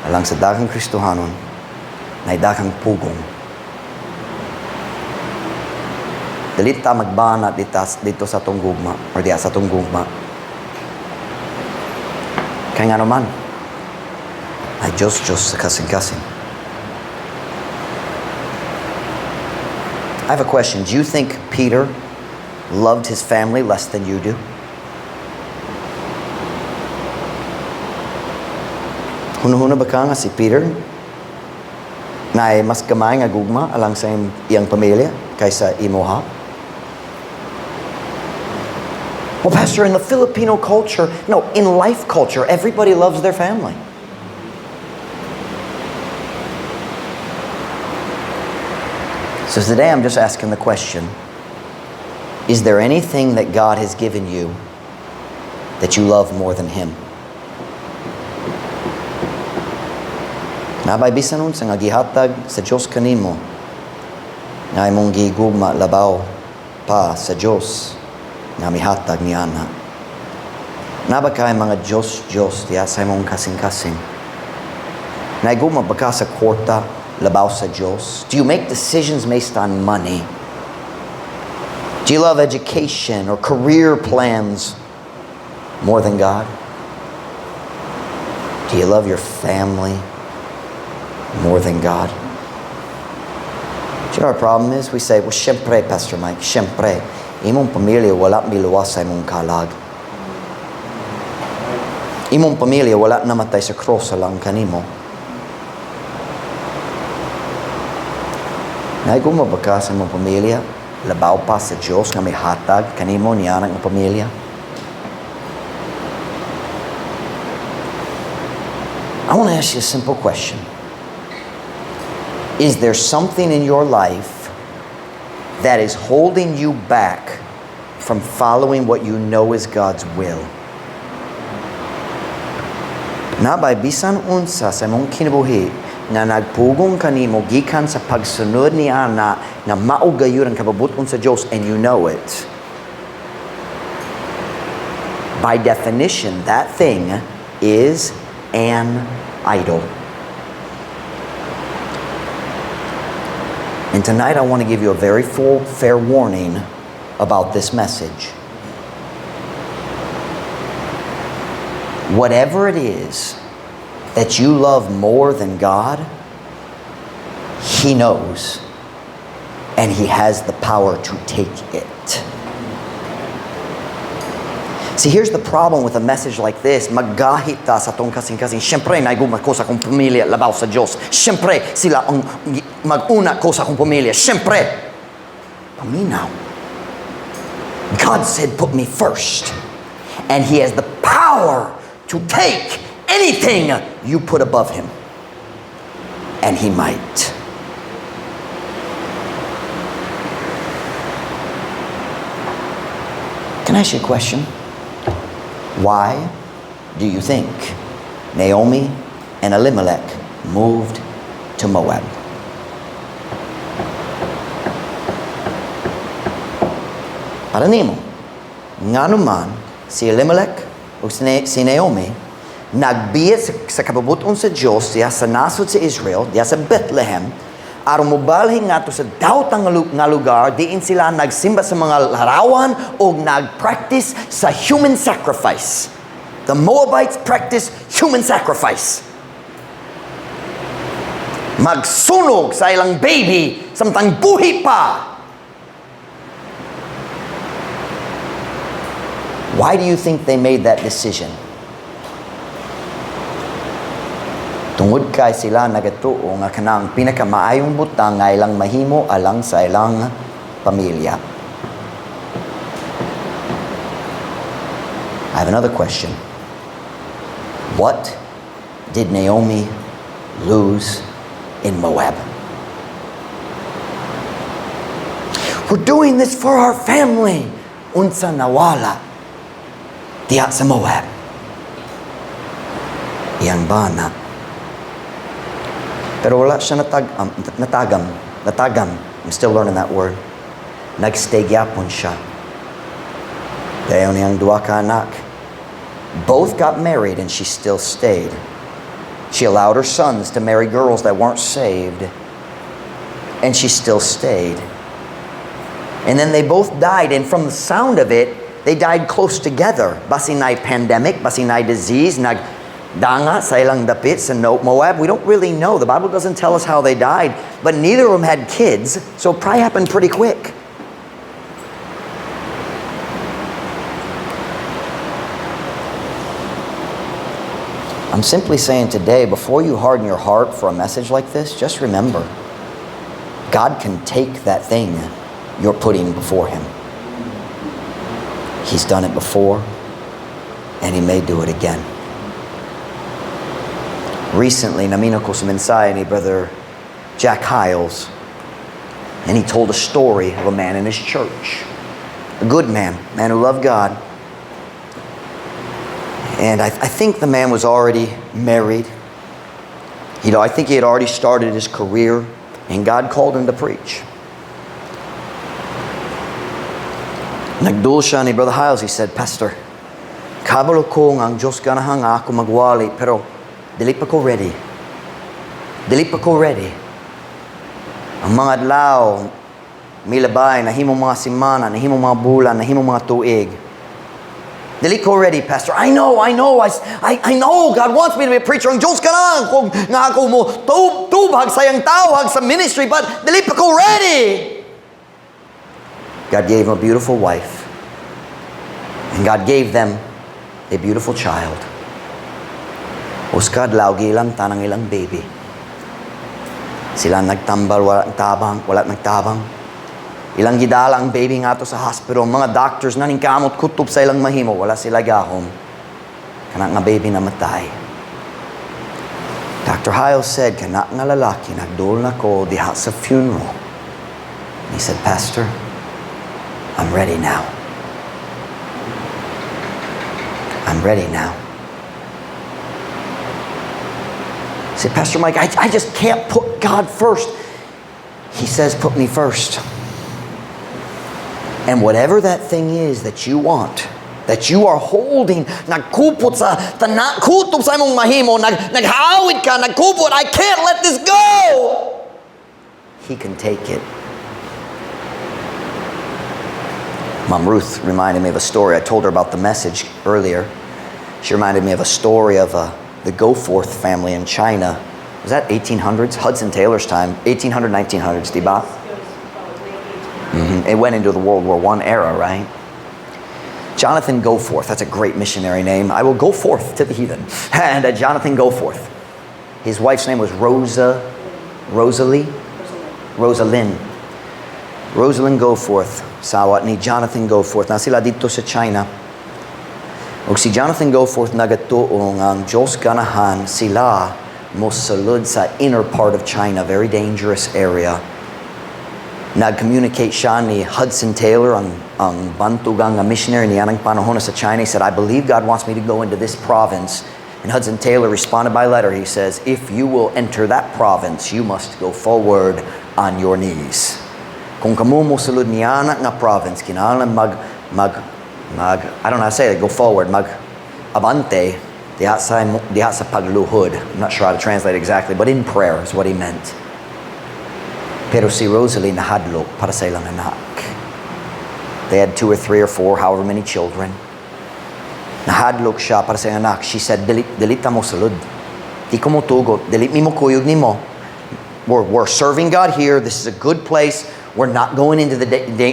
Alang sa daghang Kristohanon, na daghang pugong. Dili ta magbanat dito sa tong gugma or diya sa tong gugma. Kaya nga naman, ay Diyos, Diyos sa kasing-kasing. I have a question. Do you think Peter loved his family less than you do? Hunahuna ba ka nga si Peter na mas gamay nga gugma alang sa iyang pamilya kaysa imoha? Well, Pastor, in the Filipino culture, no, in life culture, everybody loves their family. So today I'm just asking the question, is there anything that God has given you that you love more than Him? Naa bay bisan unsa nga gihatag sa Dios kanimo nga imong gigugma labaw pa sa Dios nga mihatag niana? Naa ba kay mga Diyos-Diyos diya sa imong kasing-kasing? Naigugma ba ka sa kwarta labaw sa Diyos? Do you make decisions based on money? Do you love education or career plans more than God? Do you love your family more than God? Do you know what our problem is? We say, "Well, syempre, Pastor Mike, syempre, imong pamilya wala miluwas sa imong kalag. Imong pamilya wala namatay sa cross alang kanimo." Naigugma ba ka sa imong pamilya labaw pa sa Diyos nga mihatag kanimo niya nga pamilya? I want to ask you a simple question. Is there something in your life that is holding you back from following what you know is God's will? Naa bay bisan unsa sa imong kinabuhi nga nagpugong kanimo gikan sa pagsunod ni ana nga mao gayud ang kabubut-on sa Dios, and you know it? By definition, that thing is an idol. And tonight I want to give you a very full, fair warning about this message. Whatever it is that you love more than God, He knows, and He has the power to take it. See, here's the problem with a message like this. Maggahit ta sa atong kasing-kasing. "Siyempre, naigugma ko sa akong pamilya labaw sa Diyos. Siyempre, sila ang mag-una ko sa akong pamilya. Siyempre." Paminaw. God said, "Put me first." And He has the power to take anything you put above Him. And He might. Can I ask you a question? Why do you think Naomi and Elimelech moved to Moab? Para nimo, ngano man si Elimelech o si Naomi nagbiya sa kabubuton sa Diyos diya sa nasod sa Israel, diya sa Bethlehem, aron mobalhin ngadto sa dawtang nga lugar diin sila nagsimba sa mga larawan o nag-practice sa human sacrifice? The Moabites practice human sacrifice. Magsunog sa ilang baby samtang buhi pa. Why do you think they made that decision? Tungod kay sila nagatuo nga kanang pinakamaayong butang nga ilang mahimo alang sa ilang pamilya. I have another question. What did Naomi lose in Moab? "We're doing this for our family." Unsa nawala diha sa Moab? Iyang bana. Pero wala siya natagam. Natagam. I'm still learning that word. Nagstay gyapon siya. Dayon iyang duha ka anak. Both got married and she still stayed. She allowed her sons to marry girls that weren't saved. And she still stayed. And then they both died, and from the sound of it, they died close together. Basin naay pandemic, basin naay disease, nagdanga sa ilang dapit sa Moab. We don't really know. The Bible doesn't tell us how they died, but neither of them had kids, so it probably happened pretty quick. I'm simply saying today, before you harden your heart for a message like this, just remember, God can take that thing you're putting before Him. He's done it before, and He may do it again. Recently, naminaw ko sa mensahe ni Brother Jack Hiles, and he told a story of a man in his church. A good man, man who loved God. And I think the man was already married. I think he had already started his career, and God called him to preach. Nagduol siya ni Brother Hiles. He said, "Pastor, kabalo ko nga ang Diyos ganahan nga ako magwali, pero dili pa ko ready. Dili pa ko ready. Ang mga adlaw, milabay, nahimong mga simana, nahimong mga bulan, nahimong mga tuig. Dili ko ready, Pastor. I know, I know, I know God wants me to be a preacher. Ang Diyos ganahan kung nga ako mo tubag sa iyang tawag sa ministry, but dili pa ko ready." God gave him a beautiful wife. And God gave them a beautiful child. Usa ka adlaw, gilamtan ang ilang baby. Sila nagtambal, wala nagtabang, wala nagtabang. Ilang gidala ang baby ngadto sa hospital. Mga doctors naningkamot kutob sa ilang mahimo, wala sila gahom. Kana nga baby namatay. Dr. Hiles said, kana nga lalaki, nagduol nako diha sa funeral. And he said, "Pastor, I'm ready now. I'm ready now." Say, "Pastor Mike, I just can't put God first." He says, "Put me first." And whatever that thing is that you want, that you are holding, nagkupot sa, tana, kutob sa imong mahimo, naghawid ka, nagkupot, "I can't let this go." He can take it. Mom Ruth reminded me of a story. I told her about the message earlier. She reminded me of a story of the Goforth family in China. Was that 1800s? Hudson Taylor's time. 1800, 1900s, diba? It went into the World War I era, right? Jonathan Goforth, that's a great missionary name. I will go forth to the heathen. And Jonathan Goforth. His wife's name was Rosa, Rosalie? Rosalind. Rosalind Goforth. Asawa ni Jonathan Goforth. Naa sila didto sa China. Ug si Jonathan Goforth nagatuo nga ang Diyos ganahan sila mosulod sa inner part of China, very dangerous area. Nag-communicate siya ni Hudson Taylor, ang bantugang nga missionary niya ng panahon sa China. He said, "I believe God wants me to go into this province." And Hudson Taylor responded by letter. He says, "If you will enter that province, you must go forward on your knees." Kung kamo mosulod niya nga province, kinahanglan mag, I don't know how to say it, go forward, mag abante, diha sa pagluhod. I'm not sure how to translate exactly, but in prayer is what he meant. Pero si Rosalie nahadlok para sa ilang anak. They had two or three or four, however many children. Nahadlok siya para sa ilang anak. She said, "Dili, dili ta mosulod. Di ko motugot, dili mi mokuyog nimo. We're serving God here. This is a good place. We're not going into the,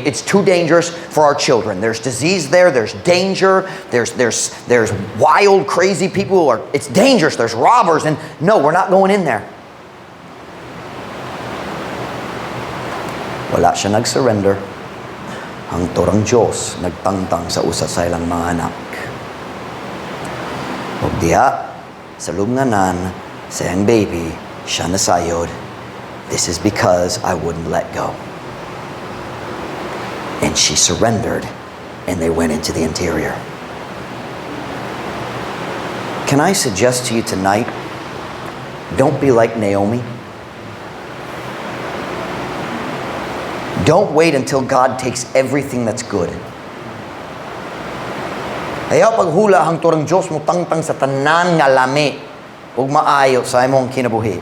it's too dangerous for our children. There's disease there. There's danger. There's wild, crazy people who are, it's dangerous. There's robbers. And no, we're not going in there." Wala siya nag-surrender. Hangtod ang Diyos nagtangtang sa usa sa ilang mga anak. Ug diha, sa lubnganan, sa iyang baby, siya nasayod, "This is because I wouldn't let go." And she surrendered, and they went into the interior. Can I suggest to you tonight, don't be like Naomi. Don't wait until God takes everything that's good. Ayaw paghula hangtod ang Diyos motangtang sa tanan nga lami ug maayo sa imong kinabuhi.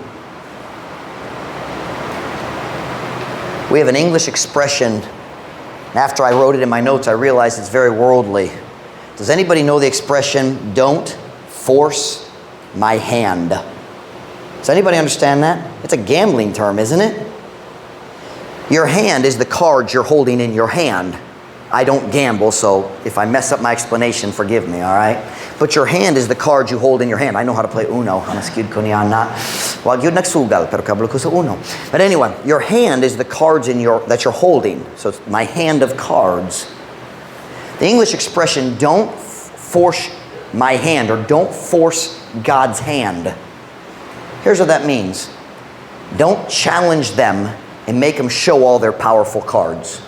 We have an English expression. After I wrote it in my notes, I realized it's very worldly. Does anybody know the expression, "Don't force my hand"? Does anybody understand that? It's a gambling term, isn't it? Your hand is the cards you're holding in your hand. I don't gamble, so if I mess up my explanation, forgive me, all right? But your hand is the cards you hold in your hand. I know how to play Uno. Hanas gyud ko niya na. Wa gyud nagsugal, pero kabalo ko sa Uno. But anyway, your hand is the cards in your that you're holding. So it's my hand of cards. The English expression, "Don't force my hand" or "Don't force God's hand." Here's what that means. Don't challenge them and make them show all their powerful cards.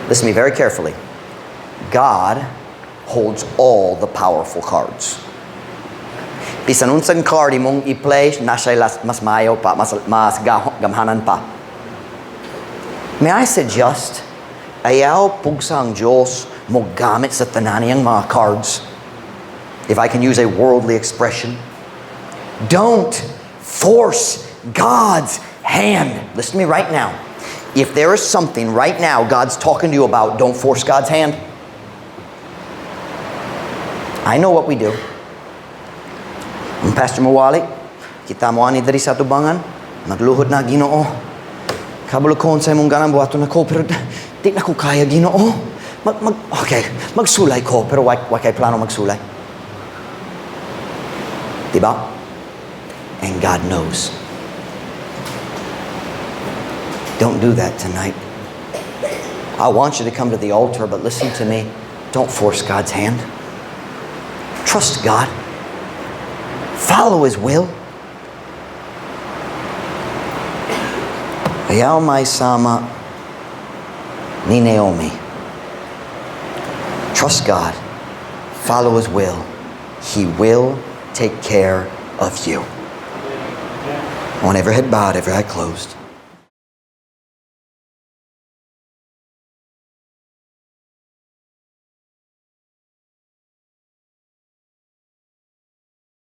Listen to me very carefully. God holds all the powerful cards. Bisan unsang card imong i-play, naa siya'y mas maayo pa, mas gamhanan pa. May I suggest, ayaw pugsa ang Diyos mo gamit sa tanan niyang mga cards? If I can use a worldly expression. Don't force God's hand. Listen to me right now. If there is something right now God's talking to you about, don't force God's hand. I know what we do. Ang Pastor mawali, kita mo ani diri sa atubangan, magluhod na, "Ginoo. Kabalo ko sa imong ganang buhaton nako, pero di na ko kaya, Ginoo. Okay, magsulay ko," pero wa kay plano magsulay. Diba? And God knows. Don't do that tonight. I want you to come to the altar, but listen to me. Don't force God's hand. Trust God. Follow His will. Ayaw maysama ni Naomi. Trust God. Follow His will. He will take care of you. I want every head bowed, every eye closed.